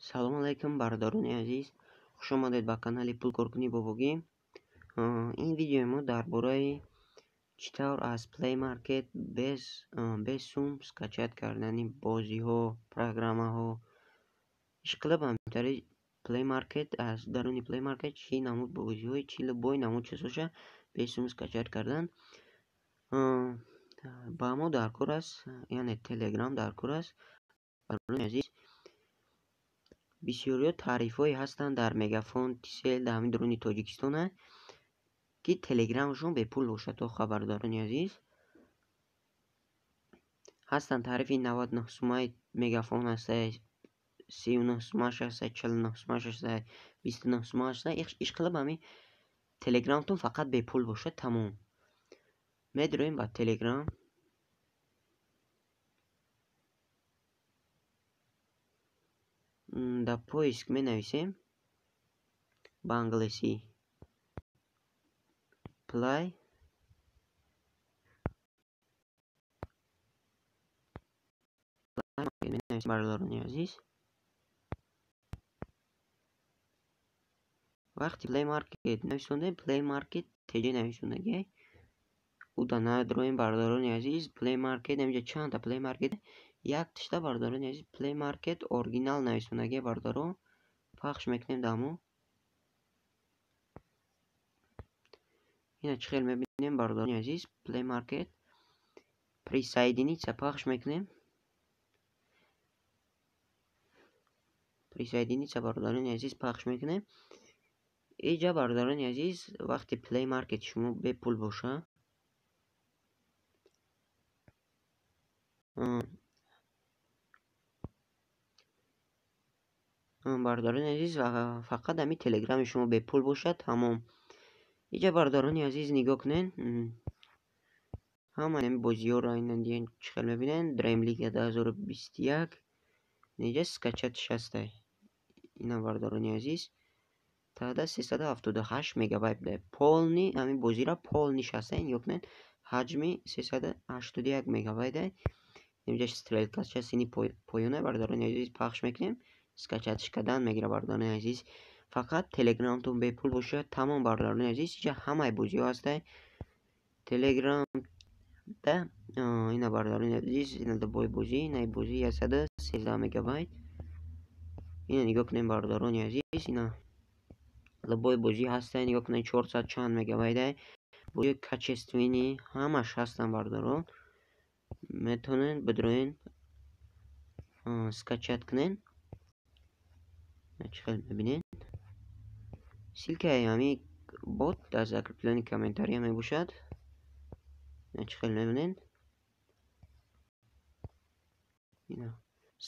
Салом алайкум, бародарони азиз. Хуш омадед ба канали Пулкоркунӣ Бобогӣ. Ин видеои мо дар бораи чӣ тавр аз Play Market без сум скачать кардани бозиҳо, программаҳо. Ишқилиб ҳамтари Play Market, аз даруни Play Market чӣ намуд бозиҳои, чӣ любой намуд чизоша без сум скачать кардан. Ба мо дар кор аст, яъне Telegram дар кор аст. Бародарони азиз, бисёриҳо таърифҳое ҳастанд дар Мегафон, Тисел, дар ҳамин дуруни Тоҷикистон, ки телеграмшон бепул бошад. То бародарони азиз, ҳастанд тарифи 99 сумаи Мегафон ҳастай, 39 сумаш ҳастай, 49 сумаш ҳастай, 29 сумаш ҳастай. Ишқилиб ҳамин телеграмтон фақат бепул бошад, тамом. Медроем ба Телеграм. Дар поиск менависем ба англисӣ Play менависем, бародарони азиз. Вақти Play Market нависондем, Play Market TJ нависондагиай. Уда надроем, бародарони азиз. Play Market инҷа чандта Play Market, як тишта, бародарони азиз, Play Market оригинал нависондагиай, бародаро. Пахш мекунем дамо. Ина чӣ хел мебинем, бародарони азиз, Play Market присоединиться пахш мекунем. Присоединиться, бародарони азиз, пахш мекунем. Иҷа, бародарони азиз, вақти Play Market шумо бепул боша, бародарони азиз, фақат ҳамин телеграми шумо бепул бошад, тамом. Иҷа, бародарони азиз, нигоҳ кунед, ҳама ҳамин бозиҳоро инан чӣ хел мебинед. Dream League 2021 инҷа скачатш ҳастай. Ина, бародарони азиз, тада 378 мегабайт буда. Полный ҳамин бозиро полныйш ҳастай. Нигоҳ кунед, ҳаҷми 381 мегабайт. Инҷа стрелкача сини поёна, бародарони азиз, пахш мекунем, скачатш кардан мегира, бародарони азиз. Фақат телеграмтон бепул бошад, тамом, бародарони азиз. Инҷа ҳамаи бозиҳо ҳастай телеграм да. Ина, бародарони азиз, ина любой бозӣ, ина бозӣ 113 мегабайт. Ина нигоҳ кунем, бародарони азиз, ина любой бозӣ ҳастай. Нигоҳ кунед, 400 чанд мегабайт. Бозиҳои качественный ҳамаш ҳастанд, бародарон. Метавонед бидроен, скачать кунед. Чӣ хел мебинед, ссылкаи ҳамин бот дар закреплённый комментария мебошад. Чӣ хел мебинед, ина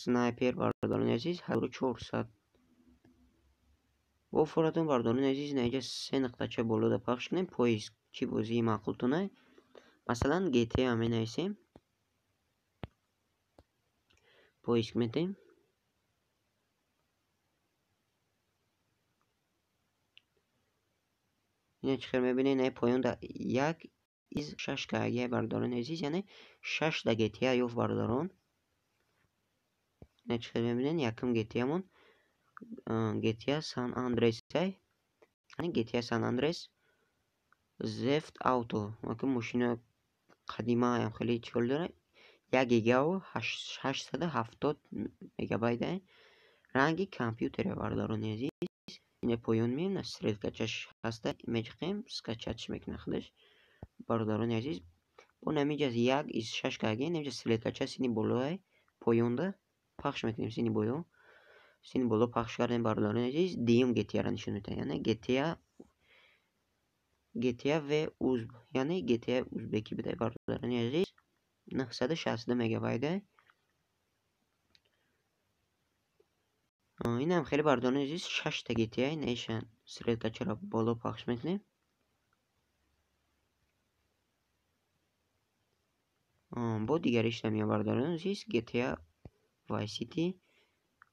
снайпер, бародарони азиз, 1400. Бо форатон, бародарони азиз, ина инҷа се нуқтача болода пахш кунем, поиск, чӣ бозии маъқултонай. Масалан, GTA менависем, поиск метем. Ина чӣ хел мебинед, ина поёнда як из шаш кагия, бародарони азиз, яъне шашта GTA ёфт, бародарон. Ина чӣ хел мебинед, якум GTA-мон GTA San Andreas, яъне GTA San Andreas Theft Auto, якум мошина қадимаам хеле чӣ хел дорад, як гигаву 870 мегабайт. Ранги компютере, бародарони азиз. Ина поён меем, стрелкачаш ҳаста, меҷиқем, скачатш мекунад худаш, бародарони азиз. Бо намиҷа як из шаш каги, намиҷа стрелкача сини болоай поёнда пахш мекунем, сини боло, сини боло пахш кардем, бародарони азиз. Дуюм GTA-ро нишон медиҳад, яъне GTA V Uzb, яъне GTA узбекӣ буда, бародарони азиз, 962 мегабайт. Инам хеле, бародарони азиз, шашта GTA. Инаиша стрелкачаро боло пахш мекунем. Бо дигариш намеям, бародарони азиз, GTA Vice City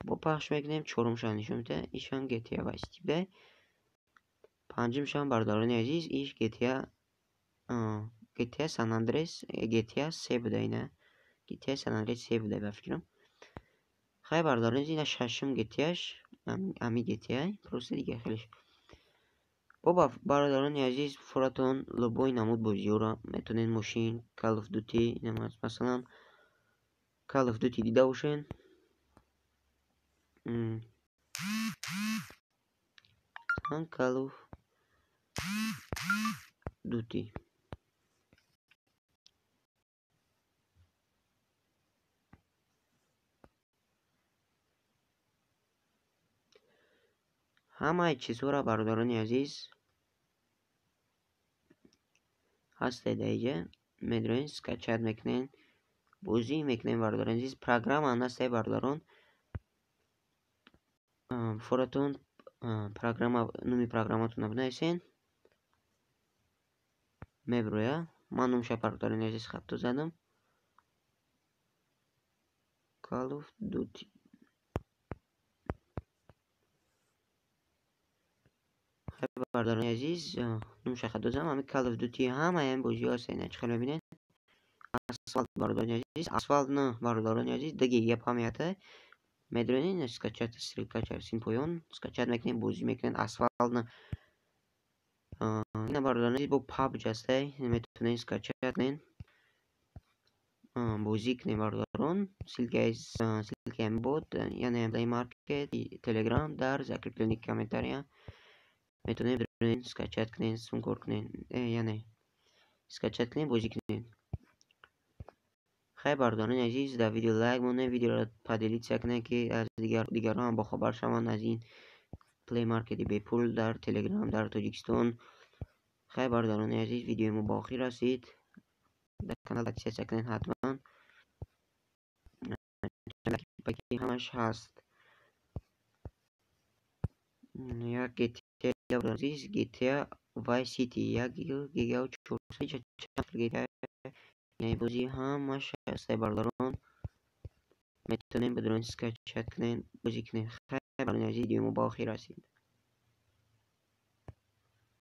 бо пахш мекунем, чорумшам нишон медиҳад, ишам GTA Vice City буда. Панҷумшам, бародарони азиз, иш GTA San Andreas, GTA се буда, ина GTA San Andreas се буда, ба фикрам. Хай бародарон, ина шашум GTA-ш, ами GTA, просто дига хелеш. Бо бародарони азиз, фуратон любой намуд бозиҳоро метавонед, мошин, Call of Duty, масалан Call of Duty дида бошед. Call of Duty. Ҳамаи чизҳоро, бародарони азиз, ҳастед дар инҷа, медроен, скачать мекунед, бозӣ мекунед, бародарони азиз. Программа ҳастед, бародарон, форатон программа, номи программатонро бинависен, меброя. Ман номша, бародарони азиз, хатто задам. Call of Duty. Бародарони азиз, номша хато задам. Ҳамин Call of Duty ҳамаи ҳамин бозиҳо ҳастед, ина чӣ хел мебинед. Асфалт, бародарони азиз, Асфалт на, бародарони азиз, 2 гига память. Медонед, ина скачать, ссылка син поён, скачать мекунед, бозӣ мекунед Асфалт на. Ина, бародарони азиз, бо PUBG ҳастай, метавонед скачать кунед, бозӣ кунед, бародарон. Ссылкаи ҳамин бот, яъне Play Market, Telegram дар закреплённый комментария метавонед биред, скачать кунед, сумкор кунед, яъне скачать кунед, бозӣ кунед. Хай, бародарони азиз, дар видео лайк монед, видеоро поделиться кунед, ки аз дигарон ҳам бохабар шаванд аз ин Play Market бепул дар Telegram дар Тоҷикистон. Хай, бародарони азиз, видеои мо ба охир расид. Дар канал подписаться кунед ҳатман. Ҳамаш ҳаст. Як GTA, азиз, GTA Vice City, 1 гига 400 чанд GTA, яъне бозӣ ҳамаш ҳастай, бародарон. Метавонед бидурон, скачать кунед, бозӣ кунед. Хай, бародарони азиз, видеои мо ба охир расид.